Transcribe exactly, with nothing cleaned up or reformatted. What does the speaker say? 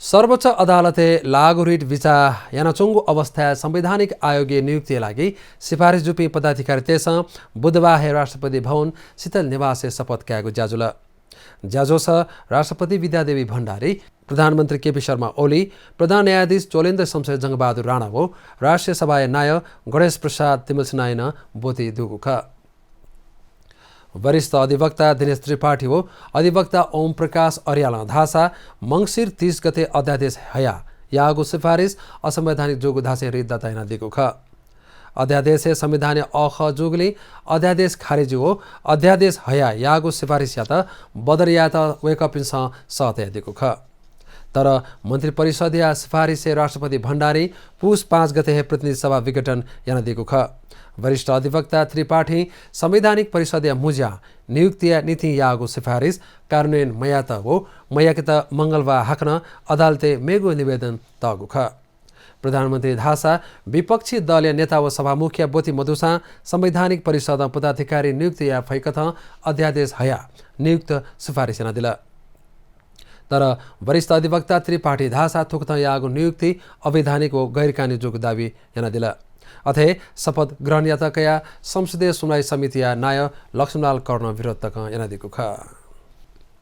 सर्वोच्च अदालतय् लागू रिट विचाः यानाच्वंगु अवस्थाय् संवैधानिक आयोगया नियुक्तिया लागि सिफारिस जूपिं पदाधिकारीतय्सं बुधबाः हे राष्ट्रपति भवन शीतल निवासय् शपथ कायेगु ज्याझ्वः जुल। ज्याझ्वलय् राष्ट्रपति विद्यादेवी भण्डारी, प्रधानमन्त्री केपी शर्मा ओली, प्रधान न्यायाधीश चोलेन्द्र शमशेर जंगबहादुर राणा व राष्ट्रिय सभाया नायः गणेश प्रसाद तिमल्सिनायानं ब्वति दुगु खः। वरिष्ठ अधिवक्ता दिनेश त्रिपाठी व अधिवक्ता ओम प्रकाश अर्यालं धाःसा मंसिर तीस गते अध्यादेश हया याःगु सिफारिस असंवैधानिक जूगु धासें रिट दर्ता यानादीगु खः। अध्यादेशय् संविधानया अःखः जूगुलिं अध्यादेश खारेजी व अध्यादेश हया याःगु सिफारिसयात बदर यायेत वय्कःपिन्सं सः तयादीगु खः। तर मन्त्री परिषदया सिफारिसय् राष्ट्रपति भण्डारी पुस पाँच गते हे प्रतिनिधि सभा विघटन यानादीगु खः। वरिष्ठ अधिवक्ता त्रिपाठीं संवैधानिक परिषदया मुँज्या नियुक्तिया निंतिं याःगु सिफारिस कार्यान्वयन मयात व मयाकेत मंगलबाः हाकनं अदालतय् मेगु निवेदन तःगु खः। प्रधानमन्त्री धाःसा विपक्षी दलया नेता व सभामुखया ब्वति मदुसां संवैधानिक परिषदं पदाधिकारी नियुक्ति याये फइकथं अध्यादेश हया नियुक्त सिफारिस यानादिल। तर वरिष्ठ अधिवक्ता त्रिपाठी धाःसा थुकथं याःगु नियुक्ति अवैधानिक व गैरकानुनी जूगु दावी यानादिल। अथे शपथ ग्रहणयात कयाः संसदीय सुनवाई समितिया नायः लक्ष्मणलाल कर्ण विरोध तकं यानादीगु खः।